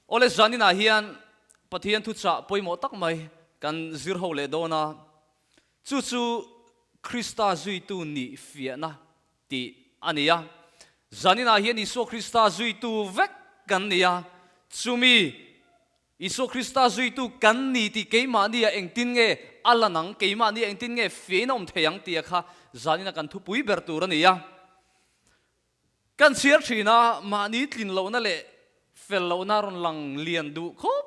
Awle zaninah hian Pathian thuchah pawimawh tak mai kan zir ho leh dawn a, chu chu Krista zuitu nih fiahna tih a ni a. Zaninah hian Isua Krista zuitu vek kan ni a, chumi Isua Krista zuitu kan ni tih keimahnia engtin nge a lan ang, keimahnia engtin nge fiahin a awm thei ang tia kha zanina kan thupui ber tur a ni a. Kan chhiar thin a, mahni tlin lohna leh fel lohna rawn lang lian duh khawp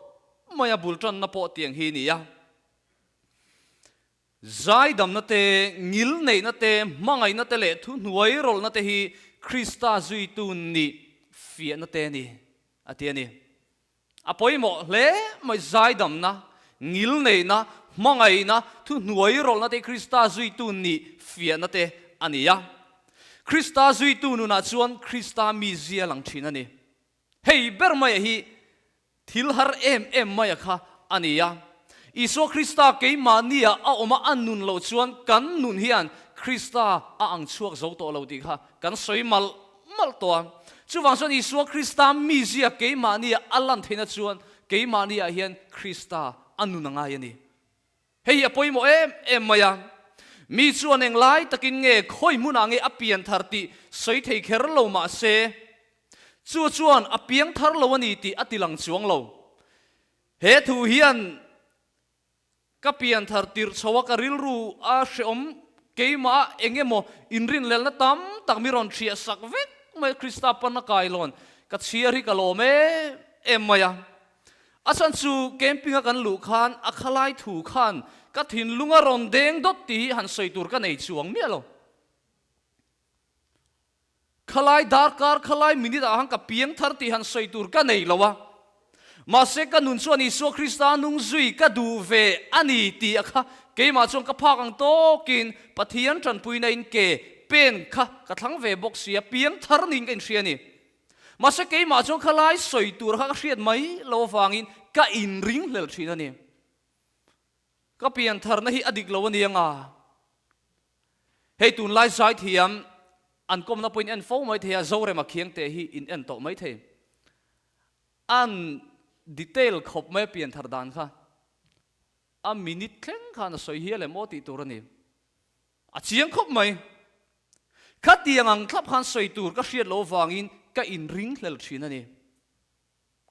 mai a, bul tanna pawh tiang hi ni a. Zaidamna te, ngil neihna te, hmangaihna te leh thuhnuai rawlhna te hi Krista zuitu nih fiahna te a ni, a ti a ni. A pawimawh hle mai zaidamna, ngil neihna, hmangaihna, thuhnuai rawlhna te Krista zuitu nih fiahna te a ni a. Krista zuitu nunah chuan Krista mizia lang thin a ni. Hei ber maia hi thil har em em maia kha a ni a. Isua Krista keimahnia a awm a, a nun loh chuan kan nun hian Krista a ang chhuak zo tawh lo tih kha kan sawi malh malh tawh a. Chuvang chuan Isua Krista mizia keimahnia a lan theihna chuan keimahniah hian Krista a nun a ngai a ni. Hei hi a pawimawh em em mai a. Mi chuan englai takin nge khawi hmunah nge a pian thar tih sawi thei kher lo mah se, chu chuan a piang thar lo a ni tih a ti lang chuang lo. He thu hian Ka pian thar tirh chho a ka rilru a hreawm keimah eng emaw inrinlelna tam tak mi rawn hriah sak vek mai Krista pana kailawn ka chhiar hi ka lawm em em mai a. A chhan chu camping a kan luh khan a khalai thu khan ka thinlung a rawn deng dawt tih hi han sawi tur ka nei chuang miah lo. Khalai darkar, khalai minute ah han ka piang thar tih han sawi tur ka nei lo a. Mahse ka nun chuan Isua Krista nung zui ka duh ve a ni tih a kha keimah chuan ka phak ang tawkin Pathian tanpuina in ke pen kha ka thlang ve bawk sia, piang thar niin ka inhria a ni. Mahse keimah chuan khalai sawi tur kha ka hriat mai lo avangin ka inring hlel thin a ni. Ka pian tharna hi a dik lo a ni anga. Hei tunlai zaithiam an kawmna pawhin en fo mai thei a, Zorema Khiangte hi in en tawh mai thei. An detail khawp mai a pian thar dan kha. A minute thleng khan a sawi hial em aw tih tur a ni. A chiang khawp mai. Khatiang ang thlap khan sawi tur ka hriat loh avangin ka inring hlel thin a ni.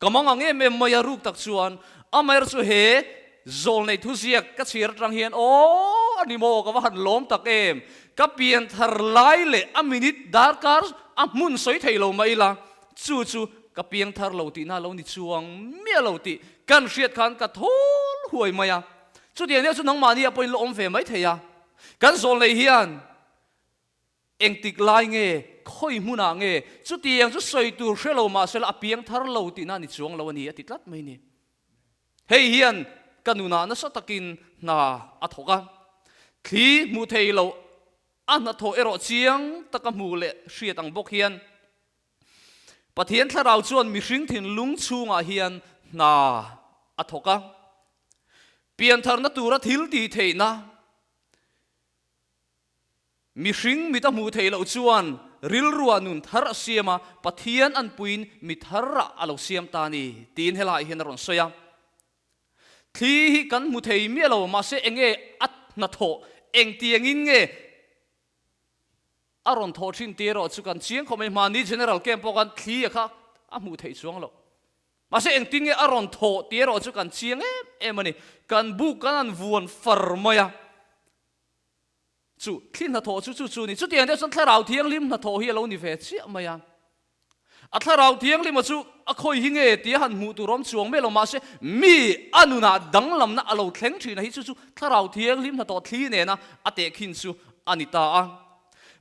Ka mang ang em em mai a ruk tak chuan amaherawh chu he zawl nei thuziak ka chhiar atang hian aw a ni maw ka va han lawm tak em ka pian thar lai leh a minute darkar a hmun sawi thei lo mai ila chu chu ka piang thar lo tihna lo ni chuang miah lo tih kan hriat khan ka thawl huai mai a chutiang deuh chu nangmahni ah pawhin la awm ve mai thei a kan zawl nei hian Engtik lai nge, khawi hmunah nge, chutiang chu sawi tur hre lo mahsela a piang thar lo tihna a ni chuang lo a ni a ti tlat mai ni. Hei hian ka nunah nasa takin hna a thawk a, thli hmuh thei lo a hnathawh erawh chiang taka hmuh leh hriat ang bawk hian Pathian thlarau chuan mihring thinlung chhungah hian hna a thawk a, piantharna tura thil tih theihna, Mihring mit a hmuh theih loh chuan rilruah nun thar a siam a, Pathian an puiin mi tharah a lo siam ta a ni, tiin helaiah hian a rawn sawi a. Thli hi kan hmu thei miah lo, mahse enge a hnathawh, engtiangin nge a rawn thawh thin tih erawh chu kan chiang khawp mai. Hmanni General Camp pawh khan thli a kha a hmuh theih chuang loh. Mahse engtin nge a rawn thawh tih erawh chu kan chiang em em a ni. Kan buk kan han vuan far mai a. Chu thli hnathawh chu chu chu ni. Chutiang deuh chuan Thlarau Thianghlim hnathawh hi a lo ni ve chiah mai a. A Thlarau Thianghlima chu a khawi hi nge tia han hmuh tur awm chuang mai lo mahse mi a nunah danglamna a lo thleng thin a hi chu chu Thlarau Thianghlim hnathawh thli nena a tehkhin chu a ni ta a.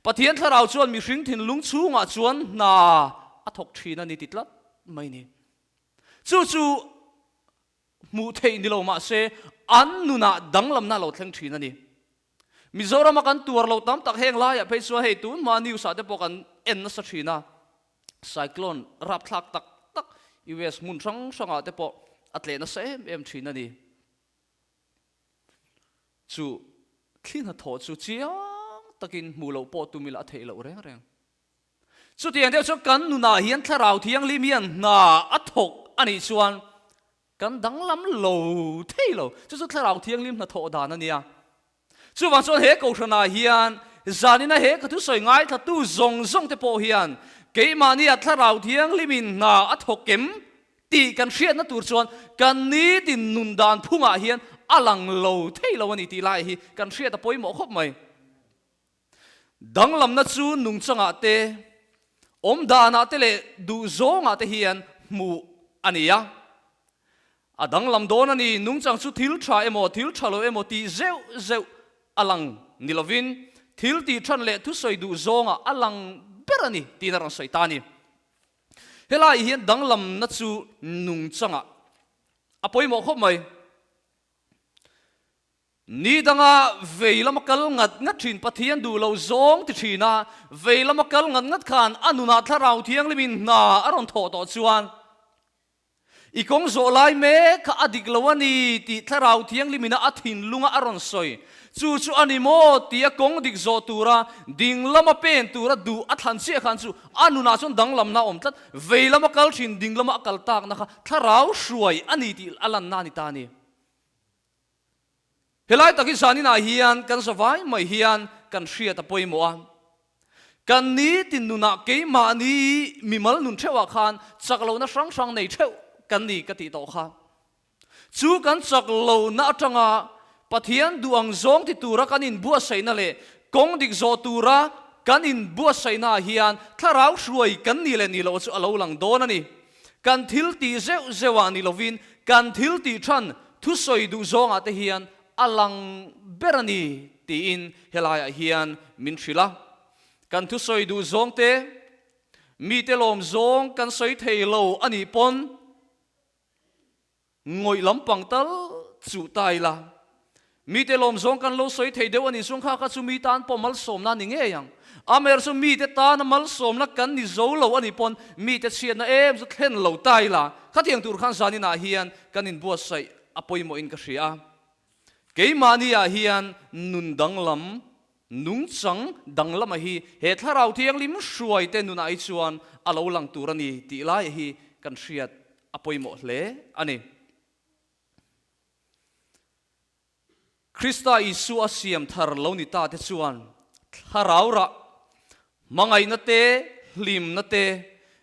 Pathian Thlarau chuan mihring thinlung chhungah chuan hna a thawk thin a ni ti tlat mai ni. Chu chu Hmuh theih ni lo mah se, an nunah danglamna a lo thleng thin a ni. Mizorama kan tuar lo tam tak heng laiah phei chuan hei tun hma news ah te pawh kan en nasa thin a, cyclone rapthlak tak tak US hmun hrang hrangah te pawh a tleh nasa em em thin a ni. Chu thli hnathawh chu chiang takin hmuh loh pawh tum ila a theih loh reng reng. Chutiang deuh chuan kan nunah hian Thlarau Thianghlim hian hna a thawk a nih chuan kan danglam lo thei lo. Chu chu Thlarau Thianghlim hnathawh dan a nia. Chuvang chuan he kohhranah hian zanina he ka thusawi ngaithlatu zawng zawng te pawh hian keimahnia Thlarau Thianghlimin hna a thawk em tih kan hriatna tur chuan kan nitin nun dan phungah hian a lang lo thei lo a ni tih lai hi kan hriat a pawimawh khawp mai. Danglamna chu nungchangah te, awmdanah te leh duhzawngah te hian hmuh a ni a. A danglam dawn a ni, nungchang chu thil tha emaw thil tha lo emaw tih zeuh zeuh a lang ni lovin thil tih than leh thusawi duh zawngah a lang ber a ni tiin a rawn sawi ta a ni. Helaiah hian danglamna chu nungchangah a pawimawh khawp mai. Ni danga vei lama kal ngat ngat thin Pathian duh lo zawng ti thin a, vei lama kal ngat ngat khan a nunah Thlarau Thianghlimin hna a rawn thawh tawh chuan i kawng zawh lai mek kha a dik lo a ni tih Thlarau Thianghlimina a thinlunga a rawn sawi. Chu chu a ni maw tih a kawng dik zawh tura ding lama pen tura duh a thlan chiah khan chu a nunah chuan danglamna a awm tlat. Vei lama kal thin ding lama a kal takna kha Thlarau hruai a ni tih a lanna a ni ta a ni. Helai tak hi zaninah hian kan zavai mai hian kan hriat a pawimawh a. Kan nitin nunah keimahni mimal nun theuhah khan chak lohna hrang hrang nei theuh kan ni ka tih tawh kha. Chu kan chak lohna atanga Pathian duh ang zawng ti tura kan inbuatsaihna leh kawng dik zawh tura kan inbuatsaihnaah hian thlarau hruai kan nih leh nih loh chu a lo lang dawn a ni. Kan thil tih zeuh zeuhah ni lovin kan thil tih than thusawi duh zawngah te hian a lang ber a ni tiin helaiah hian min hrilh a. Kan thusawi duh zawng te, mite lawm zawng kan sawi thei lo a nih pawn Ngawih lampang tal chuh ta ila, mite lawm zawng kan lo sawi thei deuh a ni chuang kha kha chu mi tan pawh malsawmna a ni ngei ang. Amaherawh chu mite tana malsawmna kan ni zo lo a nih pawn mite chhiatna em chu thlen lo ta ila, khatiang tur khan zaninah hian kan inbuatsaih a pawimawhin ka hria a. Keimahniah hian nun danglam, nungchang danglama hi he Thlarau Thianghlim hruaite nunah hi chuan a lo lang tur a ni tih lai hi kan hriat a pawimawh hle a ni. Krista Isua siam thar lo ni ta te chuan thlarau rah, hmangaihna te, hlimna te,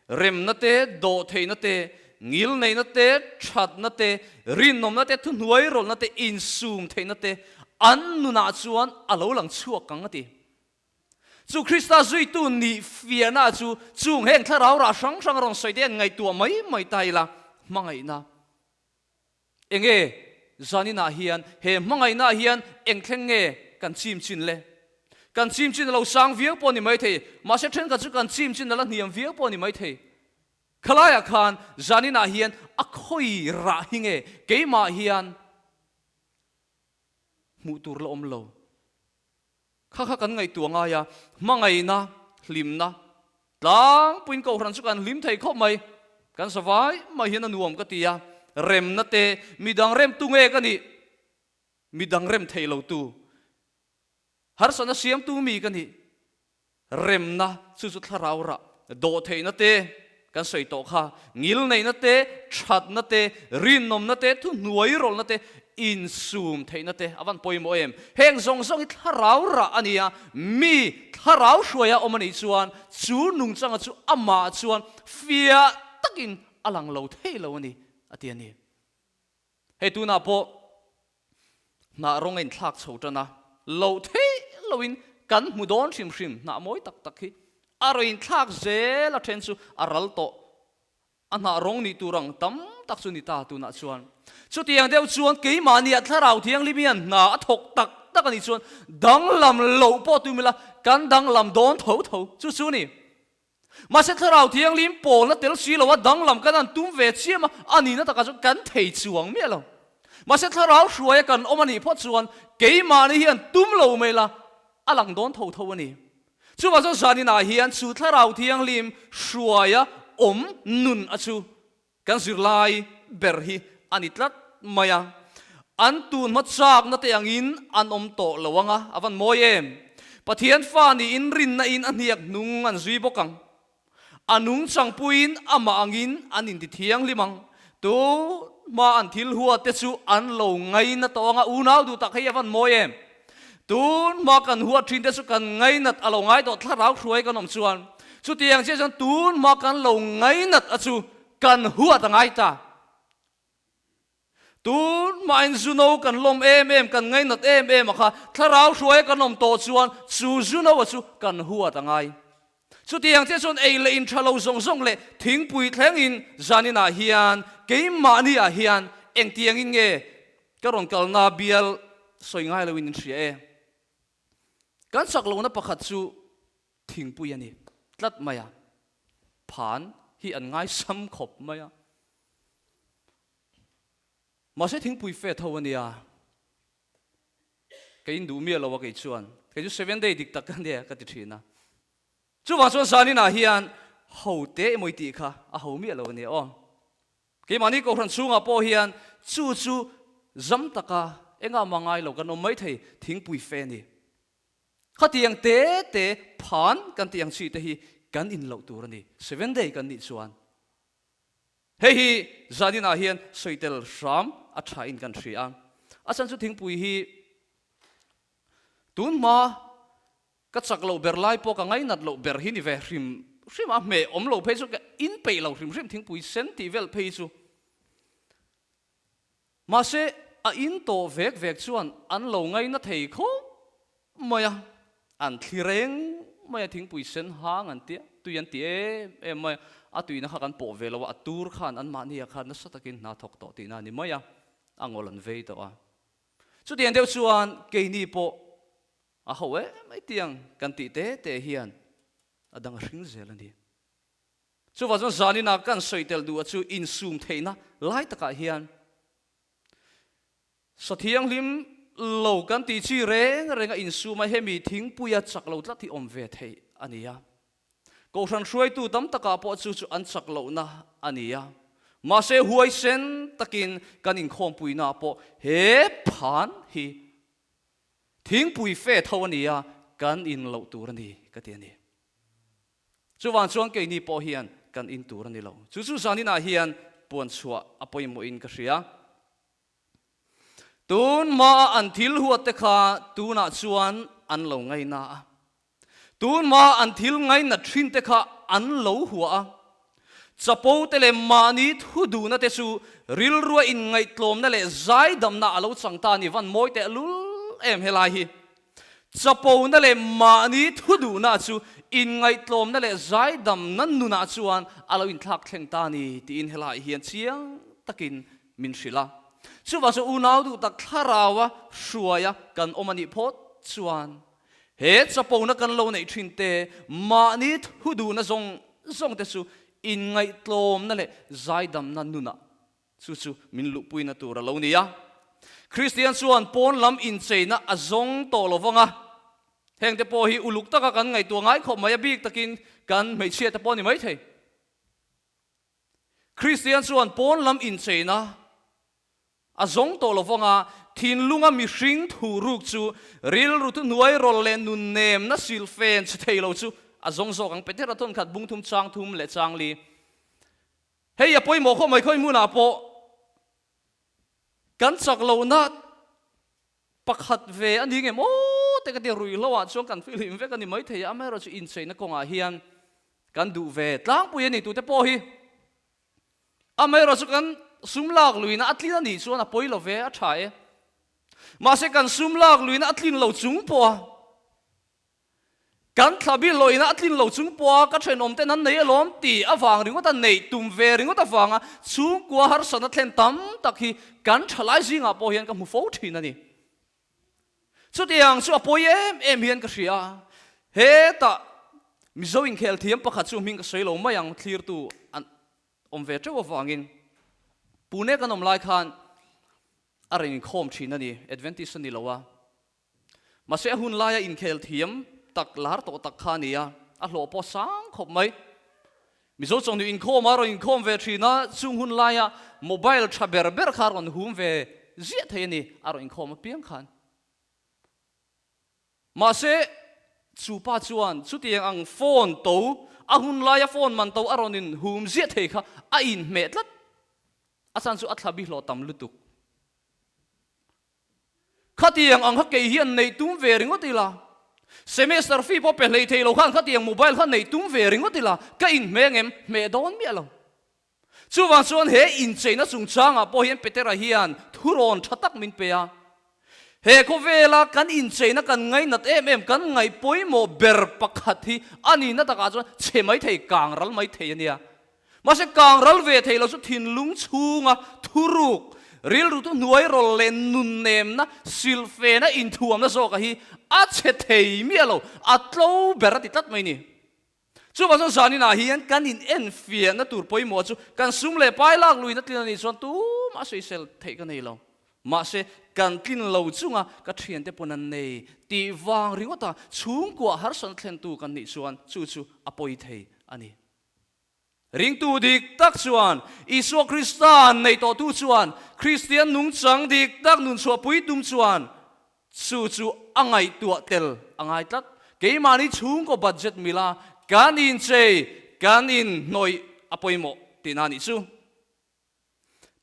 remna te, dawhtheihna te, ngilneihna te, thatna te, rinawmna te, thuhnuai rawlhna te, insum theihna te an nunah chuan a lo lang chhuak ang a ti. Chu Krista zuitu nih fiahna chu chung heng thlarau rah hrang hrang a rawn sawi te an ngaihtuah mai mai ta ila, hmangaihna enge zaninah hian he hmangaihna hian eng thleng nge kan chim chin le? Kan chim chin a lo sang viau pawh a ni maithei, mahse thenkhat chu kan chim chin a la hniam viau pawh a ni maithei. Khalaiah khan zaninah hian a khawi rah hi nge keimah hian hmuh tur la awm lo? Kha kha kan ngaihtuah ngai a, hmangaihna, hlimna tlangpuiin kohhran chu kan hlim thei khawp mai. Kan savai mai hian a nuam ka ti a, remna te, midang remtu nge ka nih, midang rem thei lotu, harsatna siamtu mi ka nih. Remna chu chu thlarau rah dawhtheihna te kan sawi tawh kha, ngilneihna te, thatna te, rinawmna te, thuhnuai rawlhna te, insum theihna te a van pawimawh em? Heng zawng zawng hi thlarau rah a ni a, mi thlarau hruaia awm a nih chuan chu nungchanga chu amah chuan fiah takin a lang lo thei lo a ni, a ti a ni. Hei tunah pawh hnah rawng a inthlak chho tan a, loh theih loin kan hmu dawn hrim hrim hnah mawi tak tak hi a rawn inthlak zel a then chu a ral tawh a hnah rawng nih tur ang tam tak chu ni ta tunah chuan. Chutiang deuh chuan keimahniah Thlarau Thianghlim hian hna a thawk tak tak a nih chuan danglam loh pawh tum ila kan danglam dawn tho tho chu chu ni. Mahse Thlarau Thianghlim pawlna tel si lo a danglam kan han tum ve chiam a, a nihna takah chuan kan thei chuang miah lo. Mahse Thlarau hruaia kan awm a nih phawt chuan keimahni hian tum lo mai la, a lang dawn tho tho a ni. Chuvang chuan zaninah hian chu Thlarau Thianghlim hruaia awm nun a chu Kan zirlai ber hi a ni tlat mai a, an tun hma chakna te angin an awm tawh lo ang a, a van mawi em? Pathian fa niin rinna in a hniak hnung an zui bawk ang. A nungchang puiin amah angin an inti thianghlim ang. Tun hma an thil hua te chu an lo ngaina tawh ang a, unau duh tak hei a van mawi em? Tun hma kan huat thin te chu kan ngainat a lo ngai tawh thlarau hruai kan awm chuan chutiang chiah chuan tun hma kan lo ngainat a chu kan huat a ngai ta. Tun hmain zuno kan lawm em em, kan ngainat em em a kha thlarau hruai kan awm tawh chuan chu zuno a chu kan huat a ngai. Chutiang chiah chuan ei leh in tha lo zawng zawng leh thingpui thlengin zaninah hian keimahni ah hian engtiangin nge ka rawn kalna bial sawi ngai loin in hria e. Kan chak lohna pakhat chu thingpui a ni tlat mai a, phan hi an ngaisam khawp mai a. Mahse thingpui fe tho a nia. Ka in duh miah lo a kei chuan. Kei chu seven day dik tak ka nia ka ti thin a. Chuvang chuan zaninah hian ho te emaw i tih kha a ho miah lo a nia aw. Keimahni Kohhran chhungah pawh hian chu chu zam taka engah mah ngai lo kan awm maithei thingpui fe a ni. Khatiang te te phan kan tih ang chi te hi kan in loh tur a ni seven day kan nih chuan. Hei hi zaninah hian sawi tel hram a tha in kan hria a. A chhan chu thingpui hi tun hma ka chak loh ber lai pawh ka ngainat loh ber hi ni ve hrim hrim a, hmeh awm lo phei chu ka in peih lo hrim hrim thingpui sen tih vel phei chu. Mahse, a in tawh vek vek chuan an lo ngaina thei khawp mai a, an thli reng mai a, thingpui sen hang an tia, tui an ti em em mai a, a tuina kha kan pawh ve lo a, a tur khan anmahnia khan nasa takin hna thawk tawh tihna a ni mai a, a ngawl an vei tawh a. Chutiang deuh chuan keini pawh a ho em mai tiang kan tih te te hian a dang a hring zel a ni. Chuvang chuan zaninah kan sawi tel duh a chu insum theihna lai takah hian sa thianghlim lo kan tih chi reng reng a insum a, hemi thingpuia chak lo tlat hi awm ve theih a ni a. Kohhran hruaitu tam takah pawh chu chu an chak lohna a ni a. Mahse huaisen takin kan inkhawmpuinaah pawh he phan hi thingpui fe tho a ni a, kan in loh tur a ni ka ti a ni. Chuvang chuan keini pawh hian kan in tur a ni lo. Chu chu zaninah hian puan chhuah a pawimawhin ka hria. Tun hmaa an thil huat te kha tunah chuan an lo ngaina a. Tun hmaa an thil ngainat thin te kha an lo hua a. Chapo te leh mahni thu duhna te chu rilrua inngaihtlawmna leh zaidamna a lo chang ta a ni. Van mawi teh lul em helai hi. Chapona leh mahni thu duhna chu inngaihtlawmna leh zaidamna nunah chuan a lo inthlak thleng ta a ni tiin helaiah hian chiang takin min hrilh a. Chuvang chuan unau duh tak thlaraua hruaia kan awm a nih phawt chuan he chapona kan lo neih thin te, mahni thu duhna zawng zawng te chu inngaihtlawmna leh zaidamna nunah Chu chu min luhpuina tur a lo ni a. Kristian chuan pawn lam incheina a zawng tawh lo vang a. Hengte pawh hi uluk taka kan ngaihtuah ngai khawp mai a, bik takin kan hmeichhia te pawh a ni maithei. Kristian chuan pawn lam incheina a zawng tawh lo vang a, thinlunga mihring thu ruk chu rilru thuhnuai rawl leh nunnemna silfen chhe thei lo chu a zawng zawk ang. Petera thawnkhat bung thum chang thum leh chang li. Hei a pawimawh khawp mai khawi hmunah pawh kan chak lohna pakhat ve a ni nge maw te ka ti ruihhlo ah chuan kan fihlim vek a ni maithei a, amaherawh chu incheina kawngah hian kan duh ve tlangpui a ni tute pawh hi amaherawh chu kan sum lak luihna a tlin a nih chuan a pawi lo ve a tha e mahse kan sum lak luihna a tlin lo chung pawh a Kan thla bil lawina a tlin lo chung pawha ka thenawm ten an nei alawm tih avang ringawt a neih tum ve ringawt avanga chhungkua harsatna thlen tam tak hi kan thalai zingah pawh hian ka hmu fo thin a ni. Chutiang chu a pawi em em hian ka hria a, hetah Mizo inkhel thiam pakhat chu hming ka sawi lo mai ang thlirtu an awm ve teuh avangin Pune kan awm lai khan a rawn inkhawm thin a ni, Adventist a ni lo a. Mahse a hun laia inkhel thiam tak lar tawh tak kha a ni a, a hlawh pawh sang khawp mai. Mizo chawhnu inkhawm a rawn inkhawm ve thin a, chung hun laia mobile tha ber ber kha a rawn hum ve ziah thei a ni, a rawn inkhawm apiang khan. Mahse chu pa chuan chutiang ang phone to, a hun laia phone man to a rawn inhum ziah thei kha a inhmeh tlat. A chhan chu a thla bi hlawh tam lutuk. Khatiang ang kha kei hian neih tum ve ringawt ila, semester fee pawh pe hlei thei lo khan khatiang mobile kha neih tum ve ringawt ila, ka inhmeh ngem hmeh dawn miah lo. Chuvang chuan he incheina chungchangah pawh hian Petera hian thurawn tha tak min pe a. He khawvela kan incheina kan ngainat em em, kan ngaih pawimawh ber pakhat hi a nihna takah chuan chhe mai thei, kang ral mai thei a nia. Mahse kang ral ve thei lo chu thinlung chhunga thuruk, rilru thu hnuai rawl leh nunnemna, silfena inthuamna zawka hi a chhe thei miah lo, a tlo ber a ti tlat mai ni. Chuvang chuan zaninah hian kan in enfiahna tur pawimawh chu kan sum leh pai lak luihna tlin a nih chuan tumah sawisel theih ka nei lo. Mahse, kan tlin lo chunga ka thiante pawn an nei tih vang ringawta chhungkua harsatna thlentu kan nih chuan chu chu a pawi thei a ni. Ringtu dik tak chuan Isua Krista nei tawhtu chuan Kristian nungchang dik tak nunchhuahpui tum chuan Chu chu a ngaihtuah tel a ngai tlat. Keimahni chhungkaw budget mila kan inchei, kan inhnawih a pawimawh tihna a nih chu.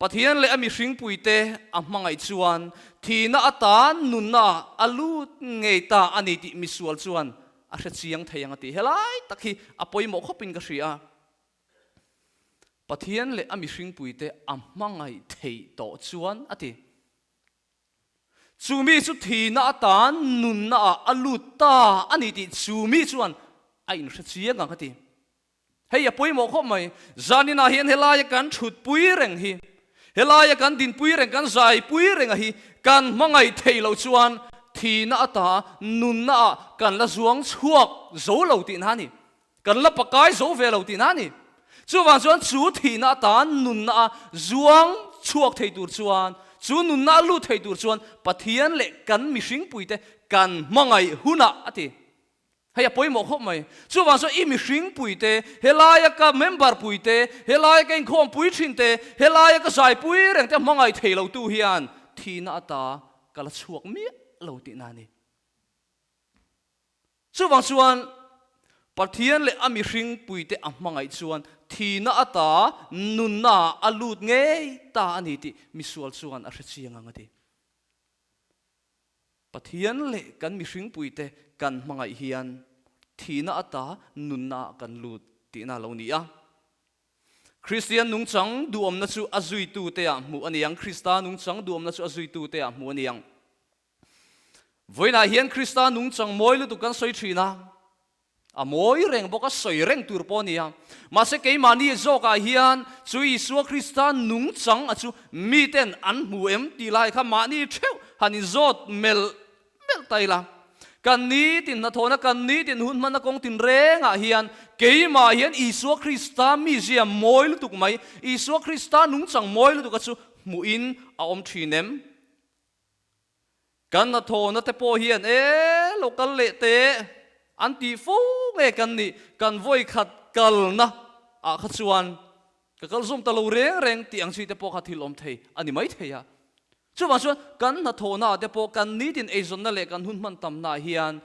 Pathian leh a mihringpuite a hmangaih chuan thihna atan nunna a lut ngei ta a ni tih misual chuan a hre chiang thei ang a ti. Helai tak hi a pawimawh khawpin ka hria. Pathian leh a mihringpuite a hmangaih theih tawh chuan a ti. Chu mi chu thihna atan nunna ah a lut ta a ni tih chu mi chuan a inhre chiang ang a ti. Hei a pawimawh khawp mai. Zaninah hian helaia kan thutpui reng hi, helaia kan dinpui reng, kan zaipui reng a hi kan hmangaih theih loh chuan thihna ata nunna ah kan la zuang chhuak zo lo tihna a ni. Kan la pakai zo ve lo tihna a ni. Chuvang chuan chu thihna atan nunna a zuang chhuak thei tur chuan, chu nunna a lut thei tur chuan Pathian leh kan mihringpuite kan hmangaih hunah a ti. Hei a pawimawh khawp mai. Chuvang chuan i mihringpuite, helaia ka member puite, helaia ka inkhawmpui thinte, helaia ka zaipui rengte hmangaih thei lotu hian thihna ata ka la chhuak miah lo tihna a ni. Chuvang chuan Pathian leh a mihring puite a hmangaih chuan thihna ata nunna a lut ngei ta a ni tih misual chuan a hre chiang ang a ti. Pathian leh kan mihring puite kan hmangaih hian thihna ata nunna ah kan lut tihna a lo ni a. Kristian nungchang duhawmna chu a zuitute ah hmuh a ni ang. Krista nungchang duhawmna chu a zuitute ah hmuh a ni ang. Vawiinah hian Krista nungchang mawi lutuk kan sawi thin a, a mawi reng bawk a, sawi reng tur pawh a ni a. Mahse keimahni zawkah hian chu Isua Krista nungchang a chu miten an hmu em tih lai kha mahni theuh han inzawt melh melh ta ila. Kan nitin hnathawhna, kan nitin hun hmanna kawng tinrengah hian keimah hian Isua Krista mizia mawi lutuk mai, Isua Krista nungchang mawi lutuk a chu hmuhin a awm thin em? Kan hnathawhna te pawh hian e lo kal leh teh an tih fo nge kan nih, kan vawi khat kalna ah kha chuan ka kal zawm ta lo reng reng tih ang chi te pawh kha thil awm thei a ni mai thei a. Chuvang chuan kan hnathawhna ah te pawh kan nitin eizawnna leh kan hun hman tamna ah hian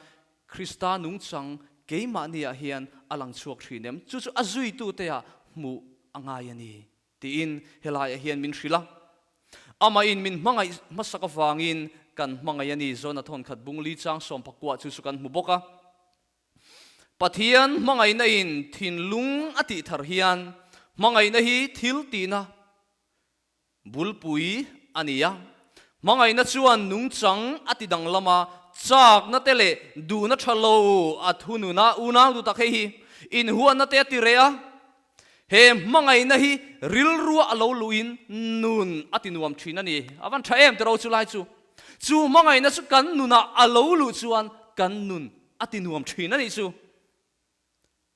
Krista nungchang keimahni ah hian a lang chhuak thin em? Chu chu a zuitute ah hmuh a ngai a ni. Tiin helaiah hian min hrilh a. Amahin min hmangaih hmasak avangin kan hmangaih a ni. Zona thawnkhat bung li chang sawmpakua chu chu kan hmu bawk a. Pathian hmangaihna in thinlung a tih thar hian hmangaihna hi thil tihna bulpui a ni a. Hmangaihna chuan nungchang a ti danglam a, chakna te leh duhna tha lo a thunun a, unau duh tak hei hi inhuatna te a ti reh a. He hmangaihna hi rilrua a lo luhin nun a ti nuam thin a ni. A van tha em tiro chu lai chu. Chu hmangaihna chu kan nunah a lo luh chuan kan nun a ti nuam thin a nih chu.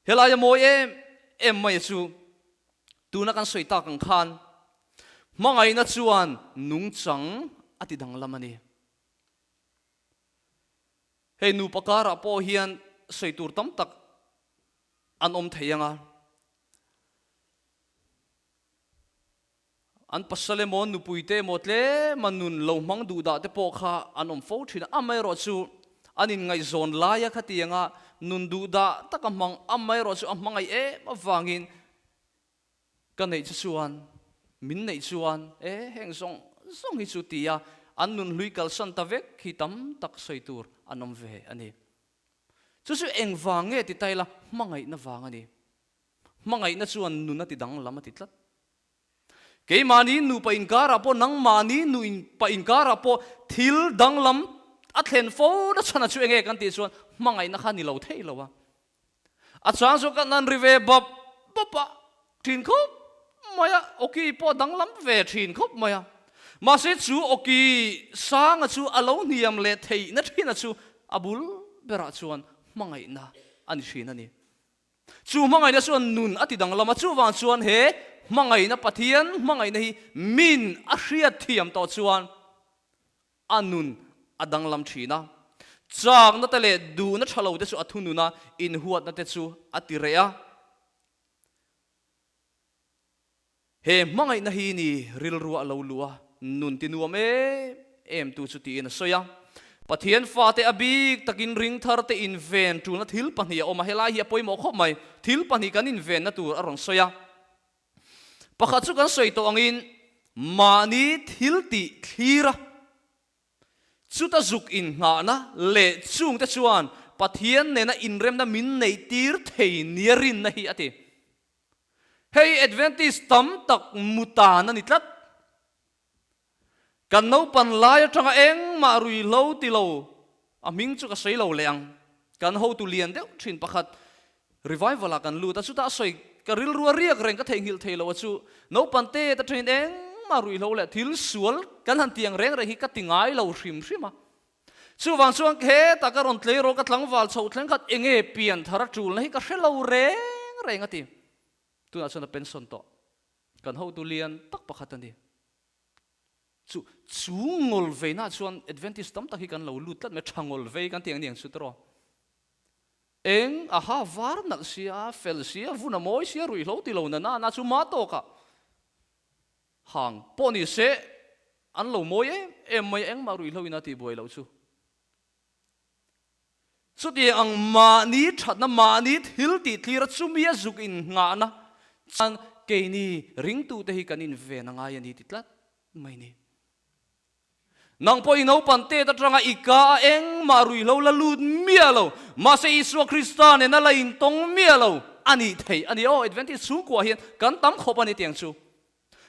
Helai a mawi em em mai a chu tuna kan sawi tak ang khan hmangaihna chuan nungchang a ti danglam a ni. Hei nupa karah pawh hian sawi tur tam tak an awm thei ang a, an pasal emaw nupui te emaw tlema nun lo hmang duh dah te pawh kha an awm fo thin a, amaherawh chu an inngaihzawn laia khatianga nun duh dah taka hmang amaherawh chu a hmangaih em avangin ka neih chu chuan. Min neih chuan e heng zawng zawng hi chu tia an nun hlui kalsan ta vek hi tam tak sawi tur an awm ve a ni. Chu chu engvang nge ti ta ila hmangaihna vang a ni. Hmangaihna chuan nun a ti danglam a ti tlat. Keimahni nupa inkarah pawh nangmahni nupa inkarah pawh thil danglam a thlen fo na chhan a chu enge kan tih chuan hmangaihna kha ni lo thei lo a. A chang chu kan han ri ve bap bap a, thin khawp mai a, awki pawh danglam ve thin khawp mai a. Mahse chu awki sanga chu a lo hniam leh theihna thin a chu a bul berah chuan hmangaihna a ni thin a ni. Chu hmangaihna chuan nun a ti danglam a, chuvang chuan he hmangaihna Pathian hmangaihna hi min a hriat thiam tawh chuan a nun a danglam thin a. Chakna te leh duhna tha lo te chu a thunun a, inhuatna te chu a ti reh a. He hmangaihna hi ni rilru a lo luh a, nun ti nuam em em tu chu tiin a sawi a. Pathian fate a bik takin ringthar te inven tulna thil pahnih a awm a, helai hi a pawimawh khawp mai. Thil pahnih kan invenna tur a rawn sawi a. Pakhat chu kan sawi tawh angin mahni thil tih thlir a, chuta zuk innghahna leh chungte chuan Pathian nena inremna min neihtir thei nia rinna hi a ti. Hei Adventist tam tak mutan a ni tlat. Kan naupan lai atanga engmah ruihhlo ti lo, a hming chu ka sawi lo leh ang. Kan hotu lian deuh thin pakhat revival ah kan lut a, chutah a sawi ka rilru a riak reng ka theihnghilh thei lo a chu naupan te atangin engmah ruihhlo leh thil sual kan han ti ang reng reng hi ka ti ngai lo hrim hrim a. Chuvang chuan hetah ka rawn tleirawl ka tlangval chhoh thleng khat enge pian thar a tulna hi ka hre lo reng reng a ti. Tunah chuan a pension tawh. Kan hotu lian tak pakhat a ni. Chu chu ngawl veinaah chuan Adventist tam tak hi kan lo lut tlat mai, tha ngawl vei kan tih ang ni ang chu tiraw. Eng a ha var nalh sia, fel sia, vun a mawi sia, ruihhlo ti lo na na na chu ma tawkah Hang pawh ni se, an lo mawi em em mai engmah ruihhlo in a tih buai loh chu. Chutiang ang mahni thatna, mahni thil tih tlir a chumi a zuk in nghahna chuan keini ringtute hi kan inven a ngai a ni ti tlat mai ni. Nang pawh i naupan tet atanga i ka a engmah ruihhlo la lut miah lo, mahse Isua Krista nena la intawng miah lo a nih theih a ni. Aw, Adventist chhungkuah hian kan tam khawp a ni tiang chu.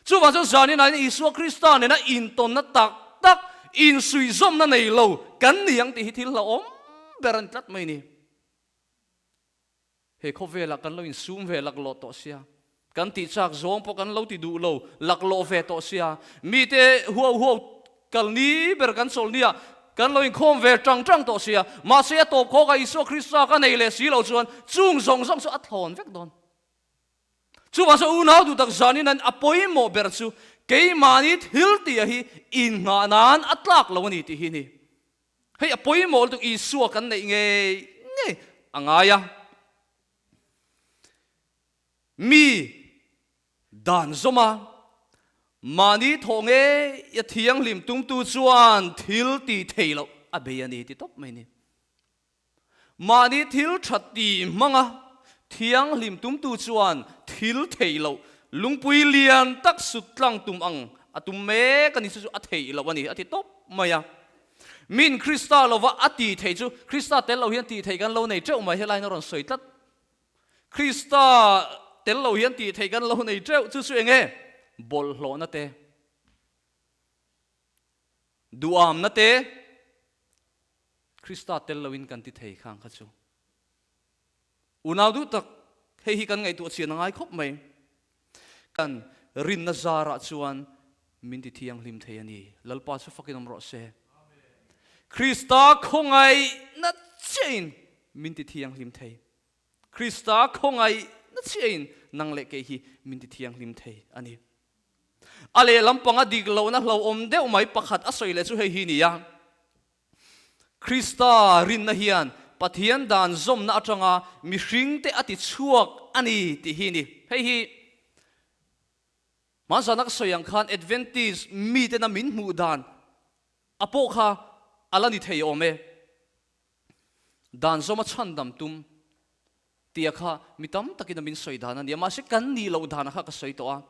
Chuvang chuan zanin ah hian Isua Krista nena intawnna tak tak, insuihzawmna nei lo kan ni ang tih hi thil hlauhawm ber a ni tlat mai ni. He khawvelah kan lo insum ve laklawh tawh sia, kan tih chak zawng pawh kan lo ti duh lo laklawh ve tawh sia, mite huau huau kal ni ber kan chawlh nia kan lo inkhawm ve tang tang tawh sia, mahse a tawp khawkah Isua Krista ka nei leh si lo chuan chung zawng zawng chu a thlawn vek dawn. Chuvang chuan unau duh tak zanin an a pawimawh ber chu keimahni thil tih hi innghah nan a tlak lo a ni tih hi a ni. Hei a pawimawh lutuk Isua kan neih ngei ngei a ngai a. Mi dan zawm a, mahni thawh ngei a thianghlim tumtu chuan thil ti thei loh a bei a ni ti tawp mai ni. Mahni thil tha ti hmanga thianghlim tumtu chuan thil theih loh lungpui lian tak sut tlang tum ang a tum mek a ni chu chu a theih loh a ni a ti tawp mai a. Min Krista lova a ti theih chu Krista tel lo hian tih theih kan lo nei teuh mai helaiin a rawn sawi tlat. Krista tel lo hian tih theih kan lo nei teuh chu chu eng nge? Bawlhhlawhna te, duamna te, Krista tel loin kan ti thei khang kha chu. Unau duh tak, hei hi kan ngaihtuah chian a ngai khawp mai. Kan rinna zarah chuan min ti thianghlim thei a ni. Lalpa chu fakin awm rawh se. Krista khawngaihna chiahin min ti thianghlim thei. Krista khawngaihna chiahin nang leh kei hi min ti thianghlim thei a ni. A lehlam panga dik lohna hlauhawm deuh mai pakhat a sawi leh chu hei hi ni a. Krista rinna hian Pathian dan zawmna atanga mihringte a ti chhuak a ni tih hi ni. Hei hi hmanzana ka sawi ang khan Adventist mitena min hmuh dan a pawh kha a la ni thei awm e. Dan zawma chhandam tum tia kha mi tam takin a min sawi dan a ni a, mahse kan nih loh dan kha ka sawi tawh a.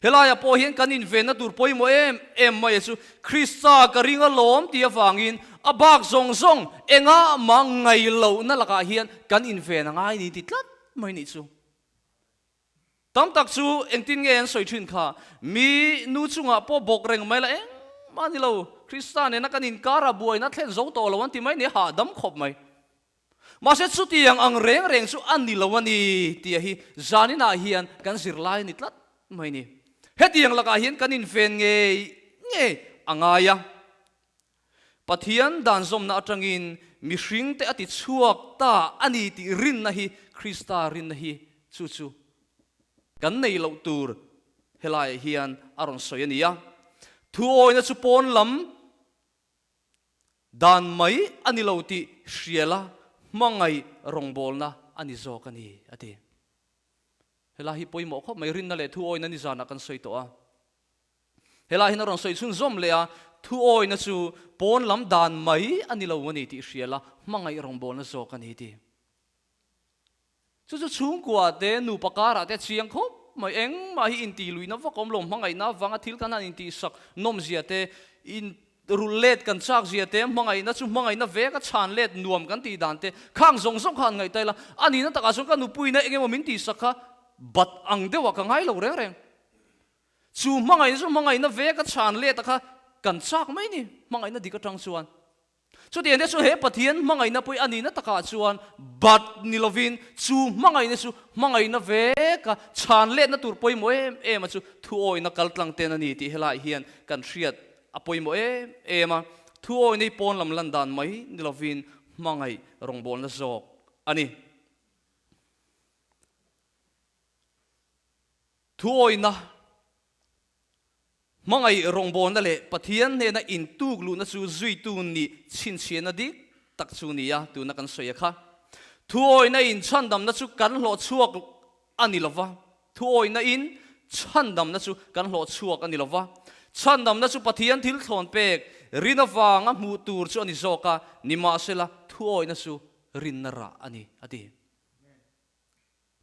Helaiah pawh hian kan invenna tur pawimawh em em mai a chu Krista ka ring alawm tih avangin a bak zawng zawng engah mah ngaih lohna lakah hian kan inven a ngai ni ti tlat mai nih chu. Tam tak chu engtin nge an sawi thin kha? Mi nu chungah pawh bawk reng mai la engmah ni lo, Krista nena kan inkara buaina thlen zo tawh lo an ti mai ni, hahdam khawp mai. Mahse chutiang ang reng reng chu a ni lo a ni tih hi zaninah hian kan zirlai a ni tlat mai ni. Hetiang lakah hian kan inven ngei ngei a ngai a. Pathian dan zawmna atangin mihringte a ti chhuak ta a ni tih rinna hi Krista rinna hi chu chu kan nei loh tur helaiah hian a rawn sawi a ni a. Thuawina chu pawn lam Dan mai a ni lo tih hriala hmangaih rawngbawlna a ni zawk a ni, a ti. Helai hi pawimawh khawp mai, rinna leh thuawina nizanah kan sawi tawh a. Helai hian a rawn sawi chhunzawm leh a, thuawina chu pawn lam dan mai a ni lo a ni tih hriala hmangaih rawngbawlna zawk a ni, ti. Chu chu chhungkua te, nupa karah te a chiang khawp mai. Engmah hi intih luihna vak awm lo, hmangaihna avanga thil kan han intihsak nawmzia te, in rulh let kan chak zia te, hmangaihna chu hmangaihna vek a chhan let nuam kan tih dan te, khang zawng zawng kha han ngaihtai la. A nihna takah chuan ka nupuina eng emaw min tihsak kha bat ang deuhah ka ngai lo reng reng. Chu hmangaihna chu hmangaihna vek a chhan let a kha kan chak mai ni, hmangaihna dik atang chuan. Chutiang te chu he Pathian hmangaihna pawh a nihna takah chuan bat ni lovin chu hmangaihna chu hmangaihna veka chhan letna tur pawimawh em em a chu thuawihna kaltlang ten a ni tih helaiah hian kan hriat a pawimawh em em a. Thuawihna hi pawn lam lan dan mai ni lovin hmangaih rawngbawlna zawk a ni. Thuawihna. Hmangaih rawngbawlna leh Pathian hnena intuk luhna chu zuitu nih chhinchhiahna dik tak chu ni a, tuna kan sawi a kha. Thuawihna in chhandamna chu kan hlawh chhuak a ni lo va, thuawihna in chhandamna chu kan hlawh chhuak a ni lo va. Chhandamna chu Pathian thil thlawn pek, rin avanga hmuh tur chu a ni zawk a, nimahsela thuawihna chu rinna rah a ni, a ti.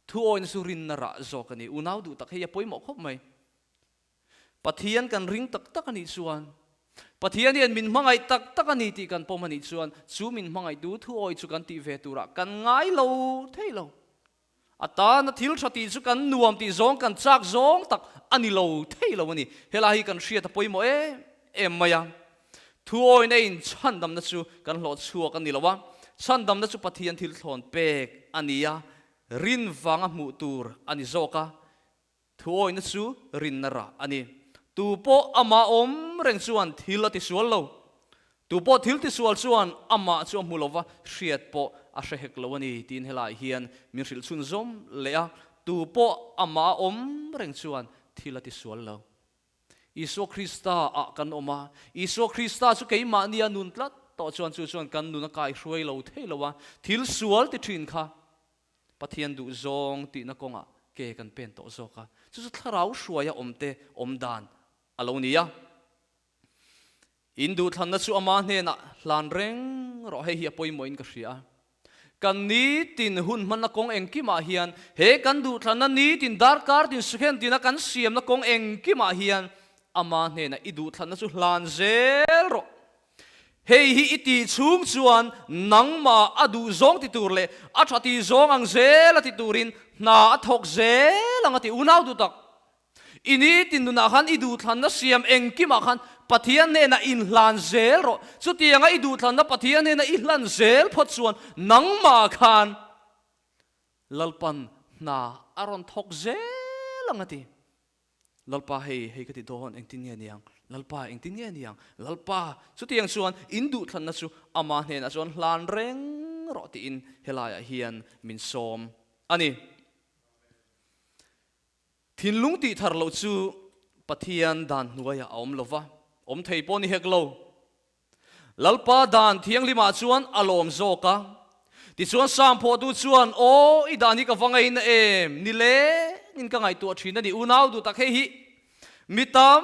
Thuawihna chu rinna rah zawk a ni. Unau duh tak hei a pawimawh khawp mai. Pathian kan ring tak tak a nih chuan, Pathian hian min hmangaih tak tak a ni tih kan pawm a nih chuan, chu min hmangaihtu thuawih chu kan tih ve turah kan ngai lo thei lo. A tana thil tha tih chu kan nuam tih zawng kan chak zawng tak a ni lo thei lo a ni. Helai hi kan hriat a pawimawh em em mai a. Thuawihna in chhandamna chu kan hlawh chhuak a ni lo a, chhandamna chu Pathian thil thlawn pek a ni a, rin vanga hmuh tur a ni zawk a, thuawihna chu rinna rah a ni. Tu pawh amah awm reng chuan thil a tisual lo. Tu pawh thil tisual chuan amah chu a hmu lo va, hriat pawh a hre hek lo a ni tiin helaiah hian min hrilh chhunzawm leh a, tu pawh amah awm reng chuan thil a tisual lo. Isua Krista ah kan awm a, Isua Krista chu keimahni a nun tlat tawh chuan chu chuan kan nun a kaihruai lo thei lo a, thil sual ti thin kha Pathian duh zawng tihna kawngah ke kan pen tawh zawk a, chu chu thlarau hruaia awmte awm dan a lo ni a. In duhthlanna chu ama hnenah hlan reng rawh, hei hi a pawimawhin ka hria. Kan nitin hun hmanna kawng engkimah hian, he kan duhthlanna nitin darkar tin second tina kan siamna kawng engkimah hian ama hnenah i duhthlanna chu hlan zel rawh. Hei hi i tih chhung chuan nangmah a duh zawng ti tur leh a tha tih zawng ang zel a ti turin hna a thawk zel ang a ti unau duh tak. I nitin nunah khan i duhthlanna siam engkimah khan Pathian hnenah inhlan zel rawh. Chutianga i duhthlanna Pathian hnena i hlan zel phawt chuan nangmah khan Lalpan hna a rawn thawk zel ang a ti. Lalpa hei, hei ka ti dawn, engtin nge niang? Lalpa engtin nge niang? Lalpa! Chutiang chuan in duhthlanna chu ama hnenah chuan hlan reng rawh tiin helaiah hian min sawm a ni. Thinlung tih thar loh chu Pathian dan hnuaiah a awm lo va, awm thei pawh ni hek lo. Lalpa dan thianghlimah chuan a lawm zawk a. Tichuan Sangphawhtu chuan, Aw, i dan hi ka va ngaina em? Ni lengin ka ngaihtuah thin a ni. Unau duh tak hei hi mi tam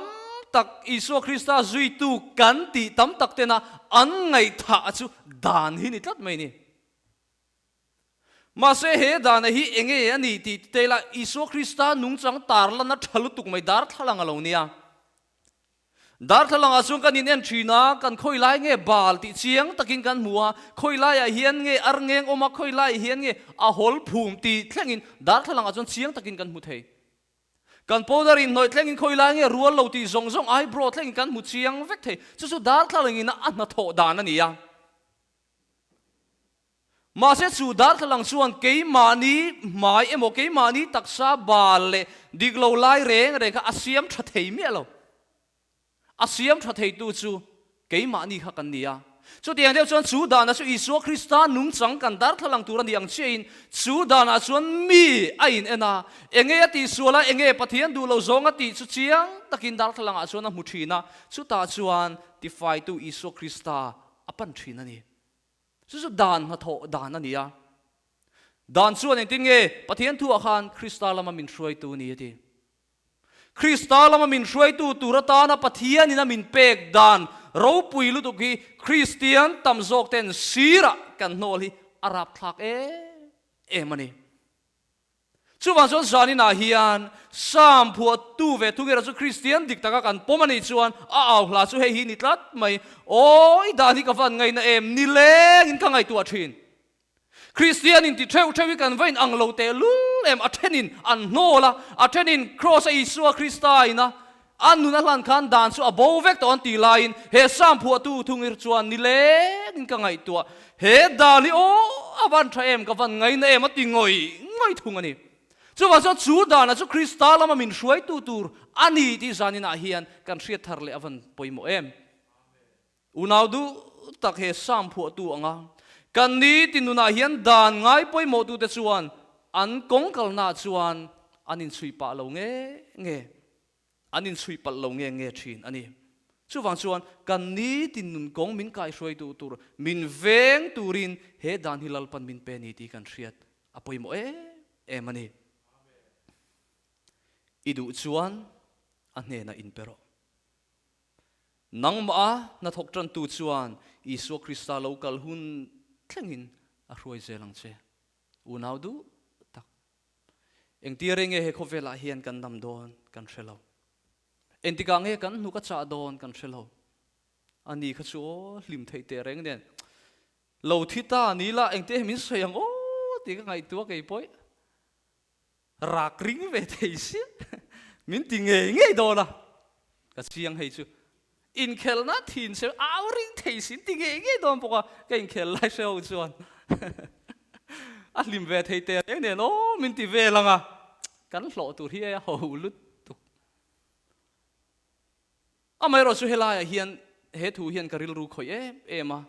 tak Isua Krista zuitu kan tih tam tak tena an ngaihthah chu dan hi ni tlat mai ni. Mahse he dana hi enge a ni tih ti te ila Isua Krista nungchang tarlan a tha lutuk mai darthlalang a lo nia. Darthlalangah chuan kan in en thin a, kan khawi lai nge bal tih chiang takin kan hmu a, khawi laiah hian nge ar ngeng awm a, khawi laiah hian nge a hawl phum tih thlengin darthlalangah chuan chiang takin kan hmu thei. Kan powder inhnawih thlengin khawi lai nge rual lo tih zawng zawng eyebrow thlengin kan hmu chiang vek thei. Chu chu darthlalangin a hnathawh dan a ni a. Mahse chu darthlalang chuan keimahni hmai emaw keimahni taksa bal leh dik lo lai reng reng kha a siam tha thei miah lo. A siam tha theitu chu keimahni kha kan ni a. Chutiang deuh chuan chu danah chu Isua Krista nungchang kan darthlalang tur a ni ang chiahin chu danah chuan mi a in en a, enge a tihsual a, enge Pathian duh lo zawng a tih chu chiang takin darthlalangah chuan a hmu thin a, chutah chuan tifaitu Isua Krista a pan thin a ni. Chu chu dan hnathawh dan a ni a. Dan chuan engtin nge Pathian thuah khan Krista lama min hruaitu ni a ti. Krista lama min hruaitu tur atana Pathianin a min pek dan ropui lutuk hi Kristian tam zawk ten sirah kan hnawl hi a rapthlak em em a ni. Chuvang chuan zaninah hian Psalm phuahtu ve thung erawh chu Kristian dik taka kan pawm a nih chuan a au hla chu hei hi ni tlat mai. Aw, i dan hi ka van ngaihna em? Nilengin ka ngaihtuah thin. Kristian inti theuh theuh hi kan va in ang lo teh lul em? A thenin an hnawl a, a thenin Kraws a Isua Krista ina a nun a hlan khan dan chu a bo vek tawh an tih laiin he Psalm phuahtu thung ir chuan nilengin ka ngaihtuah he dan hi aw a van tha em ka van ngaina em a ti ngawih ngawih thung a ni. Chuvang chuan chu danah chu Krista lama min hruaitu tur a ni tih zaninah hian kan hriat thar leh a van pawimawh em. Unau duh tak he Psalm phuahtu anga kan ni ti nunah hian dan ngai pawimawhtute chuan an kawng kalnaah chuan an inchhui pah lo nge nge. An inchhui palh lo nge nge thin a ni. Chuvang chuan kan nitin nun kawng min kaihruaitu tur, min veng turin he dan hi Lalpan min pe ni tih kan hriat a pawimawh em em a ni. I duh chuan a hnenah inpe rawh. Nangmah a hnathawk tantu chuan Isua Krista lo kal hun thlengin a hruai zel ang che. Unau duh tak. Engtia rei nge he khawvelah hian kan dam dawn kan hre lo. Engtikah nge kan hnuk a chah dawn kan hre lo. A ni kha chu aw hlim theih teh reng nen lo thi ta ni la engtia hi min sawi ang aw tih ka ngaihtuah kei pawih rak ring ve thei sia min ti ngei ngei dawn a ka chiang hei chu. Inkhelhna thin che au ring thei sin ti ngei ngei dawn bawk a, ka inkhel lai hre ho chuan a hlim ve thei te reng nen aw min ti vel ang a, kan hlawh tur hi a ho lutuk. Amaherawh chu helaiah hian he thu hian ka rilru khawih em em a,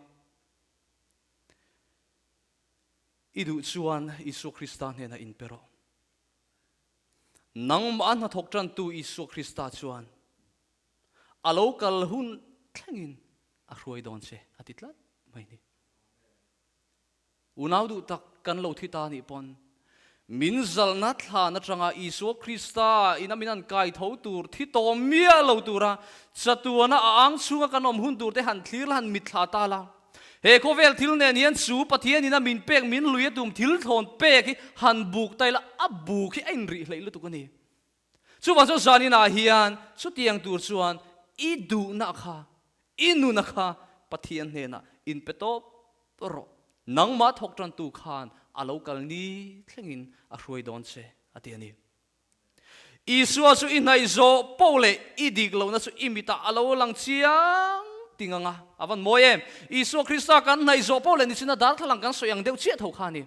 i duh chuan Isua Krista hnenah inpe rawh. Nangmah a hnathawk tantu Isua Krista chuan A lo kal hun thlengin a hruai dawn che a ti tlat mai ni. Unau duh tak kan lo thi ta nih pawn min zalna thlan atanga Isua Krista ina min an kai tho tur thi tawm miah lo tura chatuana a ang chhunga kan awm hun tur te han thlir la han mitthla ta la. He khawvel thil nen hian chu Pathian ina min pek min lui a tum thil thlawn pek hi han buk ta ila a buk hi a inrih hleih lutuk a ni. Chuvang chuan zaninah hian chutiang tur chuan i duhna kha, i nuna kha Pathian hnenah inpe tawp rawh. Nangmah thawk tantu khan a lo kal ni thlengin a hruai dawn che, a ti a ni. Isua chu i hnaih zawh poh leh i dik lohna chu i mitah a lo lang chiang ting ang a, a van mawi em? Isua Krista kan hnaih zawh poh leh nichina darthlalang kan sawi ang deuh chiah tho kha a ni.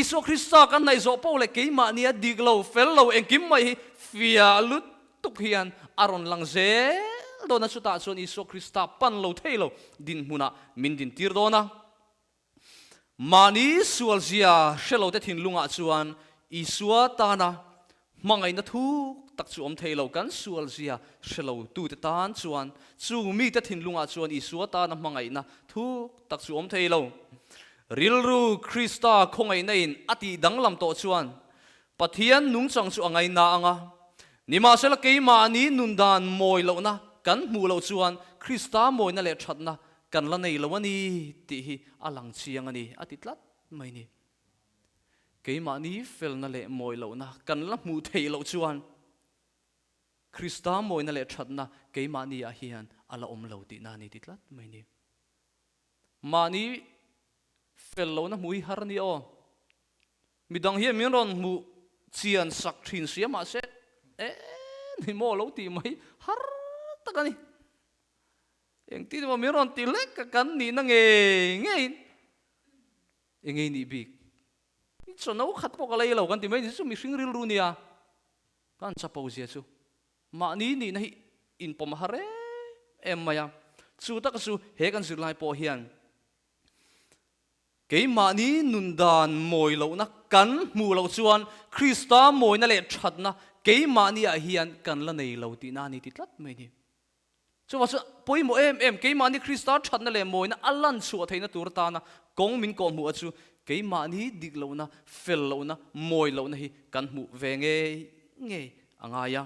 Isua Krista kan hnaih zawh poh leh keimahnia dik lo, fel lo engkim mai hi fiah lutuk hian a rawn lang zel dawn a, chutah chuan Isua Krista pan lo thei lo dinhmunah min dintir dawn a. Mahni sualzia hre lote thinlungah chuan Isua tana hmangaihna thuk tak chu awm thei lo, kan sualzia hre lo tute tan chuan chu mite thinlungah chuan Isua tana hmangaihna thuk tak chu awm thei lo. Rilru Krista khawngaihna in a tih danglam tawh chuan Pathian nungchang chu a ngaina ang a, nimahsela keimahni nundan mawi lohna kan hmuh loh chuan Krista mawina leh thatna kan la nei lo a ni tih hi a lang chiang a ni, a ti tlat mai ni. Keimahni felna leh mawi lohna kan la hmuh theih loh chuan Krista mawina leh thatna keimahni ah hian a la awm lo tihna a ni ti tlat mai ni. Mahni fel lohna hmuh hi har a ni aw. Midang hian min rawn hmuh chian sak thin sia mahse e ni maw lo tih mai har tak a ni. Engtin emaw min rawn ti hlek a kan nihna ngei ngeiin eng nge nih bik? I chaw no khat pawh ka lei lo kan ti mai ni chu mihring rilru nia kan chapo zia chu mahni nihna hi inpawm a har em em mai a. Chu taka chu he kan zirlai pawh hian Keimahni nun dan mawi lohna kan hmuh loh chuan Krista mawina leh thatna keimahniah hian kan la nei lo tihna a ni ti tlat mai ni. Chuvang chuan pawimawh em em keimahni Krista thatna leh mawina a lan chhuah theihna tur atana kawng min kawhhmuh a chu keimahni dik lohna, fel lohna, mawi lohna hi kan hmuh ve ngei ngei a ngai a.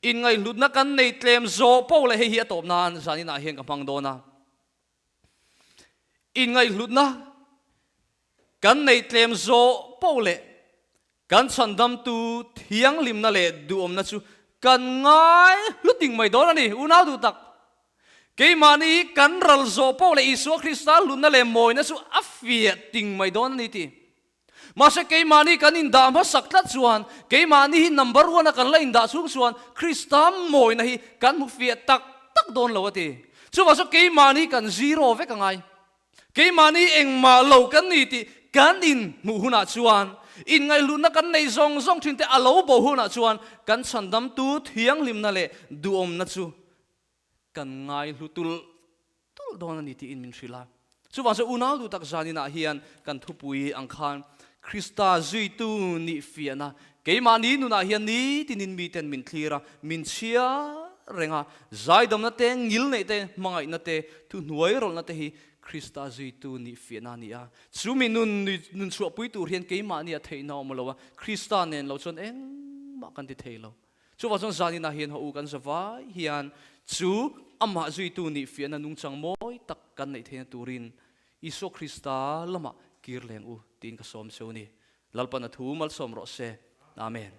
Inngaihhlutna kan nei tlem zawh poh leh hei hi a tawp nan zaninah hian ka hmang dawn a. Inngaihhlutna kan neih tlem zawh poh leh kan chhandamtu thianghlimna leh duhawmna chu kan ngai hluting mai dawn a ni. Unau duh tak, keimahni hi kan ral zawh poh leh Isua Krista hlutna leh mawina chu a fiah ting mai dawn a ni ti. Mahse keimahni kan indah hmasak tlat chuan, keimahni hi number one a kan la indah chhung chuan Krista mawina hi kan hmu fiah tak tak dawn lo a ti. Chuvang chuan keimahni kan zero vek a ngai. Keimahni engmah lo kan ni tih kan inhmuh hunah chuan, inngaihhlutna kan nei zawng zawng thin te a lo bo hunah chuan kan chhandamtu thianghlimna leh duhawmna chu kan ngaihlu tulh tulh dawn a ni tiin min hrilh a. Chuvang chuan unau duh tak zaninah hian kan thupui ang khan Krista zuitu nih fiahna keimahni nunah hian nitinin miten min thlir a, min chhiar reng a, zaidamna te, ngilneih te, hmangaihna te, thuhnuai rawlhna te hi Krista zuitu nih fiahna a ni a. Chu mi nun nun chhuahpui tur hian keimahni a theihna a awm lo a, Krista nen lo chuan engmah kan ti thei lo. Chuvang chuan zaninah hian haw u kan zavai hian chu amah zuitu nih fiahna nungchang mawi tak kan neih theihna turin Isua Krista lamah kir leng u tiin ka sawm cheu a ni. Lalpan a thu malsawm rawh se. Amen.